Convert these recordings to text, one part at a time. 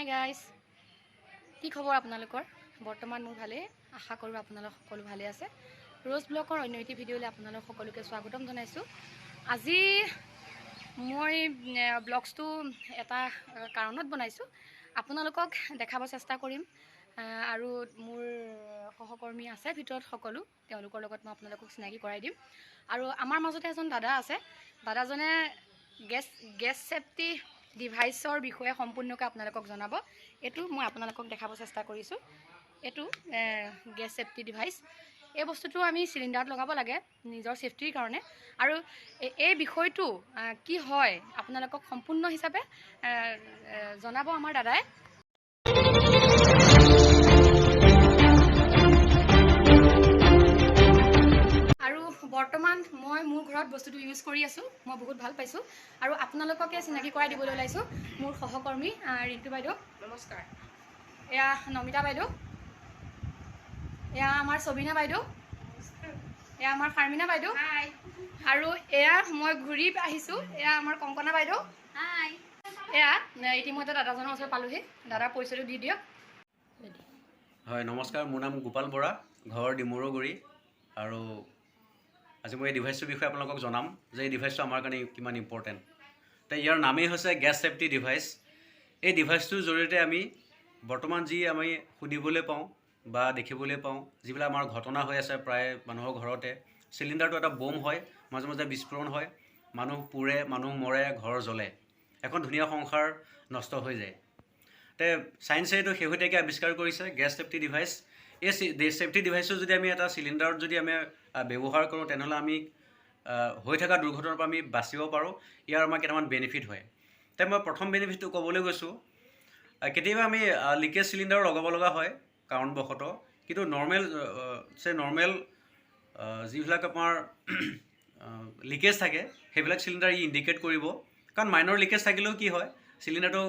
Guys, কি খবৰ আপোনালোকৰ? বৰ্তমান মোৰ ভালেই। আশা কৰোঁ আপোনালোক সকলো ভালে আছে। ৰ'জ ব্লগৰ অন্য এটি ভিডিঅ'লৈ আপোনালোক সকলোকে স্বাগতম জনাইছোঁ। আজি মই ব্লগছটো এটা কাৰণত বনাইছোঁ, আপোনালোকক দেখাব চেষ্টা কৰিম আৰু মোৰ সহকৰ্মী আছে ভিতৰত সকলো, তেওঁলোকৰ লগত মই আপোনালোকক চিনাকি কৰাই দিম। আৰু আমাৰ মাজতে এজন দাদা আছে, দাদাজনে গেছ গেছ ছেফটি ডিভাইচৰ বিষয়ে সম্পূৰ্ণকৈ আপোনালোকক জনাব। এইটো মই আপোনালোকক দেখাব চেষ্টা কৰিছোঁ। এইটো গেছ ছেফটি ডিভাইচ। এই বস্তুটো আমি চিলিণ্ডাৰত লগাব লাগে নিজৰ ছেফটিৰ কাৰণে। আৰু এই বিষয়টো কি হয় আপোনালোকক সম্পূৰ্ণ হিচাপে জনাব আমাৰ দাদাই। আৰু বৰ্তমান মই মোৰ ঘৰত বস্তুটো ইউজ কৰি আছোঁ, মই বহুত ভাল পাইছোঁ। আৰু আপোনালোককে চিনাকি কৰাই দিবলৈ ওলাইছোঁ মোৰ সহকৰ্মী ৰিণ্টু বাইদেউ। নমস্কাৰ। এয়া নমিতা বাইদেউ, এয়া আমাৰ ছবিনা বাইদেউ, এয়া আমাৰ ফাৰ্মিনা বাইদেউ, আৰু এয়া মই ঘূৰি আহিছোঁ, এয়া আমাৰ কংকনা বাইদেউ। হাই। এয়া ইতিমধ্যে দাদাজনৰ ওচৰত পালোহি, দাদাৰ পৰিচয়টো দি দিয়ক। হয়, নমস্কাৰ, মোৰ নাম গোপাল বৰা, ঘৰ ডিমৰুগুৰি। আৰু আজি মই এই ডিভাইচটোৰ বিষয়ে আপোনালোকক জনাম যে এই ডিভাইচটো আমাৰ কাৰণে কিমান ইম্পৰ্টেণ্ট। তে ইয়াৰ নামেই হৈছে গেছ ছেফটি ডিভাইচ। এই ডিভাইচটোৰ জৰিয়তে আমি বৰ্তমান যি আমি শুনিবলৈ পাওঁ বা দেখিবলৈ পাওঁ, যিবিলাক আমাৰ ঘটনা হৈ আছে প্ৰায় মানুহৰ ঘৰতে, চিলিণ্ডাৰটো এটা বম হয়, মাজে মাজে বিস্ফোৰণ হয়, মানুহ পুৰে, মানুহ মৰে, ঘৰ জ্বলে, এখন ধুনীয়া সংসাৰ নষ্ট হৈ যায়। তে চায়েন্সে এইটো শেহতীয়াকৈ আৱিষ্কাৰ কৰিছে গেছ ছেফটি ডিভাইচ। এই ছেফটি ডিভাইচটো যদি আমি এটা চিলিণ্ডাৰত যদি আমি ব্যৱহাৰ কৰোঁ, তেনেহ'লে আমি হৈ থকা দুৰ্ঘটনাৰ পৰা আমি বাচিব পাৰোঁ। ইয়াৰ আমাৰ কেইটামান বেনিফিট হয়। তে মই প্ৰথম বেনিফিটটো ক'বলৈ গৈছোঁ, কেতিয়াবা আমি লিকেজ চিলিণ্ডাৰ লগাব লগা হয় কাৰণবশতঃ, কিন্তু নৰ্মেল চে নৰ্মেল যিবিলাক আমাৰ লিকেজ থাকে, সেইবিলাক চিলিণ্ডাৰ ই ইণ্ডিকেট কৰিব। কাৰণ মাইনৰ লিকেজ থাকিলেও কি হয়, চিলিণ্ডাৰটো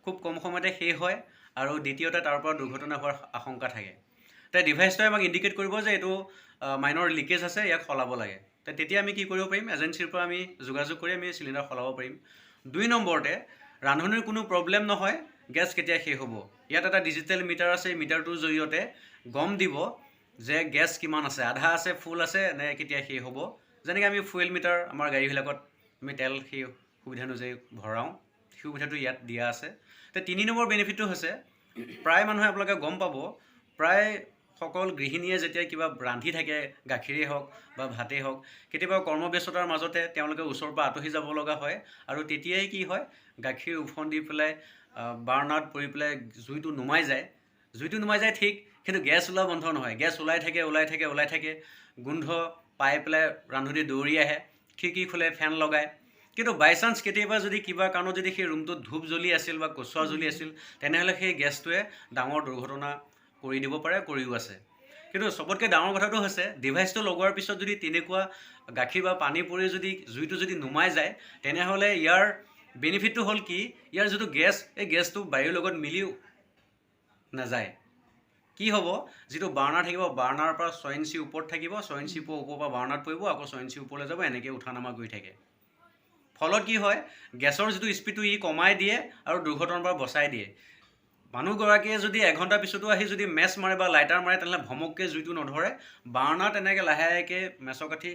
খুব কম সময়তে শেষ হয় আৰু দ্বিতীয়তে তাৰ পৰা দুৰ্ঘটনা হোৱাৰ আশংকা থাকে। তে ডিভাইচটোৱে আমাক ইণ্ডিকেট কৰিব যে এইটো মাইনৰ লিকেজ আছে, ইয়াক সলাব লাগে। তে তেতিয়া আমি কি কৰিব পাৰিম? এজেঞ্চিৰ পৰা আমি যোগাযোগ কৰি আমি চিলিণ্ডাৰ সলাব পাৰিম। 2 নম্বৰতে ৰান্ধনিৰ কোনো প্ৰব্লেম নহয়, গেছ কেতিয়া শেষ হ'ব। ইয়াত এটা ডিজিটেল মিটাৰ আছে, এই মিটাৰটোৰ জৰিয়তে গম দিব যে গেছ কিমান আছে, আধা আছে, ফুল আছে নে কেতিয়া শেষ হ'ব। যেনেকৈ আমি ফুৱেল মিটাৰ আমাৰ গাড়ীবিলাকত আমি তেল সেই সুবিধা অনুযায়ী ভৰাওঁ, সেই সুবিধাটো ইয়াত দিয়া আছে। তে 3 নম্বৰ বেনিফিটটো হৈছে, প্ৰায় মানুহে আপোনালোকে গম পাব, প্ৰায় সকল গৃহিণীয়ে যেতিয়া কিবা ৰান্ধি থাকে, গাখীৰেই হওক বা ভাতেই হওক, কেতিয়াবা কৰ্মব্যস্ততাৰ মাজতে তেওঁলোকে ওচৰৰ পৰা আঁতৰি যাব লগা হয়। আৰু তেতিয়াই কি হয়, গাখীৰ ওফন্দি পেলাই বাৰ্ণাৰত পৰি পেলাই জুইটো নুমাই যায়। জুইটো নুমাই যায় ঠিক, কিন্তু গেছ ওলোৱা বন্ধ নহয়। গেছ ওলাই থাকে, ওলাই থাকে, ওলাই থাকে। গোন্ধ পাই পেলাই ৰান্ধনি দৌৰি আহে, খিৰিকী খোলে, ফেন লগায়। কিন্তু বাই চান্স কেতিয়াবা যদি কিবা কাৰণত যদি সেই ৰুমটোত ধূপ জ্বলি আছিল বা কচুৱা জ্বলি আছিল, তেনেহ'লে সেই গেছটোৱে ডাঙৰ দুৰ্ঘটনা কৰি দিব পাৰে, কৰিও আছে। কিন্তু চবতকৈ ডাঙৰ কথাটো হৈছে, ডিভাইচটো লগোৱাৰ পিছত যদি তেনেকুৱা গাখীৰ বা পানী পৰি যদি জুইটো যদি নুমাই যায়, তেনেহ'লে ইয়াৰ বেনিফিটটো হ'ল কি, ইয়াৰ যিটো গেছ, এই গেছটো বায়ুৰ লগত মিলি নাযায়। কি হ'ব, যিটো বাৰ্ণাৰ থাকিব, বাৰ্ণাৰৰ পৰা 6 ইঞ্চি ওপৰত থাকিব, 6 ইঞ্চি ওপৰৰ পৰা বাৰ্ণাৰত পৰিব, আকৌ 6 ইঞ্চি ওপৰলৈ যাব, এনেকৈ উঠা নমা কৰি থাকে। ফলত কি হয়, গেছৰ যিটো স্পীডটো ই কমাই দিয়ে আৰু দুৰ্ঘটনাৰ পৰা বচাই দিয়ে। মানুহগৰাকীয়ে যদি এঘণ্টাৰ পিছতো আহি যদি মেচ মাৰে বা লাইটাৰ মাৰে, তেনেহ'লে ভমককৈ জুইটো নধৰে। বাৰ্ণাৰ তেনেকৈ লাহেকৈ মেচৰ কাঠি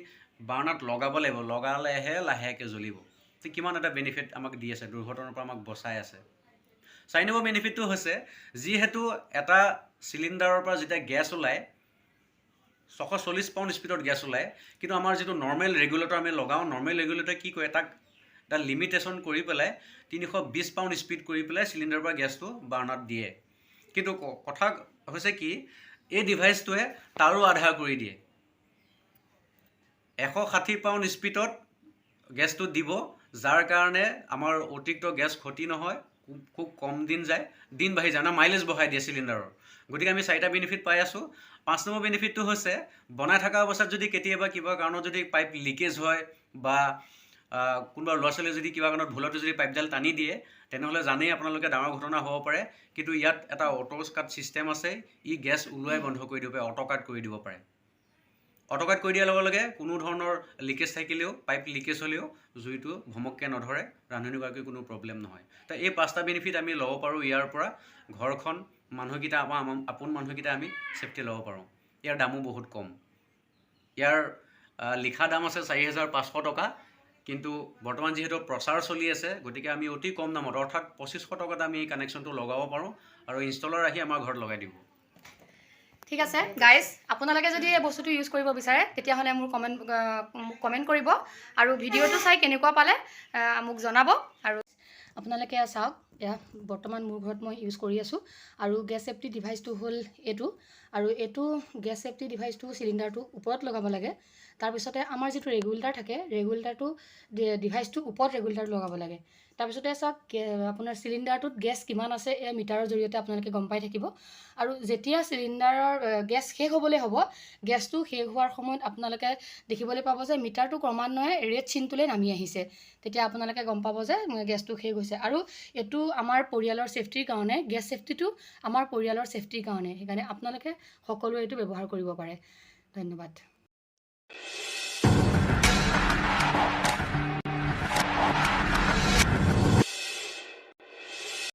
বাৰ্ণাত লগাব লাগিব, লগালেহে লাহেকৈ জ্বলিব। তে কিমান এটা বেনিফিট আমাক দি আছে, দুৰ্ঘটনাৰ পৰা আমাক বচাই আছে। 4 নম্বৰ বেনিফিটটো হৈছে, যিহেতু এটা চিলিণ্ডাৰৰ পৰা যেতিয়া গেছ ওলায়, 640 পাউণ্ড স্পীডত গেছ ওলায়। কিন্তু আমাৰ যিটো নৰ্মেল ৰেগুলেটৰ আমি লগাওঁ, নৰ্মেল ৰেগুলেটৰ কি কৰে, তাক এটা লিমিটেশ্যন কৰি পেলাই 320 পাউণ্ড স্পীড কৰি পেলাই চিলিণ্ডাৰৰ পৰা গেছটো বাৰ্ণাৰত দিয়ে। কিন্তু কথা হৈছে কি, এই ডিভাইচটোৱে তাৰো আধা কৰি দিয়ে, 160 পাউণ্ড স্পীডত গেছটো দিব, যাৰ কাৰণে আমাৰ অতিৰিক্ত গেছ ক্ষতি নহয়, খুব খুব কম দিন যায়, দিন বাঢ়ি যায় না, মাইলেজ বঢ়াই দিয়ে চিলিণ্ডাৰৰ। গতিকে আমি চাৰিটা বেনিফিট পাই আছোঁ। 5 নম্বৰ বেনিফিটটো হৈছে, বনাই থকা অৱস্থাত যদি কেতিয়াবা কিবা কাৰণত যদি পাইপ লিকেজ হয় বা কোনোবা ল'ৰা ছোৱালীয়ে যদি কিবা কাৰণত ভুলতে যদি পাইপডাল টানি দিয়ে, তেনেহ'লে জানেই আপোনালোকে ডাঙৰ ঘটনা হ'ব পাৰে। কিন্তু ইয়াত এটা অট' কাট ছিষ্টেম আছে, ই গেছ ওলোৱাই বন্ধ কৰি দিব পাৰে, অট' কাট কৰি দিব পাৰে। অট'কাট কৰি দিয়াৰ লগে লগে কোনো ধৰণৰ লিকেজ থাকিলেও, পাইপ লিকেজ হ'লেও জুইটো ভমককৈ নধৰে, ৰান্ধনীগৰাকীৰ কোনো প্ৰব্লেম নহয়। তো এই পাঁচটা বেনিফিট আমি ল'ব পাৰোঁ ইয়াৰ পৰা। ঘৰখন, মানুহকেইটা, আমাৰ আপোন মানুহকেইটা আমি ছেফটি ল'ব পাৰোঁ। ইয়াৰ দামো বহুত কম। ইয়াৰ লিখা দাম আছে 4500 টকা, কিন্তু বৰ্তমান যিহেতু প্ৰচাৰ চলি আছে, গতিকে আমি অতি কম দামত, অৰ্থাৎ 2500 টকাত আমি এই কানেকশ্যনটো লগাব পাৰোঁ আৰু ইনষ্টলাৰ আহি আমাৰ ঘৰত লগাই দিব। ঠিক আছে গাইজ, আপোনালোকে যদি এই বস্তুটো ইউজ কৰিব বিচাৰে, তেতিয়াহ'লে মোক কমেণ্ট কৰিব আৰু ভিডিঅ'টো চাই কেনেকুৱা পালে মোক জনাব। আৰু আপোনালোকে চাওক, এয়া বৰ্তমান মোৰ ঘৰত মই ইউজ কৰি আছোঁ আৰু গেছ ছেফটি ডিভাইচটো হ'ল এইটো। আৰু এইটো গেছ ছেফটি ডিভাইচটো চিলিণ্ডাৰটো ওপৰত লগাব লাগে। তাৰপিছতে আমাৰ যিটো ৰেগুলেটাৰ থাকে, ৰেগুলেটাৰটো ডিভাইচটোৰ ওপৰত ৰেগুলেটাৰটো লগাব লাগে। তাৰপিছতে চাওক, আপোনাৰ চিলিণ্ডাৰটোত গেছ কিমান আছে, এই মিটাৰৰ জৰিয়তে আপোনালোকে গম পাই থাকিব। আৰু যেতিয়া চিলিণ্ডাৰৰ গেছ শেষ হ'বলৈ হ'ব, গেছটো শেষ হোৱাৰ সময়ত আপোনালোকে দেখিবলৈ পাব যে মিটাৰটো ক্ৰমান্বয়ে ৰেড চিনটোলৈ নামি আহিছে। তেতিয়া আপোনালোকে গম পাব যে গেছটো শেষ হৈছে। আৰু এইটো আমাৰ পৰিয়ালৰ ছেফটিৰ কাৰণে, গেছ ছেফটিটো আমাৰ পৰিয়ালৰ ছেফটিৰ কাৰণে, সেইকাৰণে আপোনালোকে সকলোৱে এইটো ব্যৱহাৰ কৰিব পাৰে। ধন্যবাদ।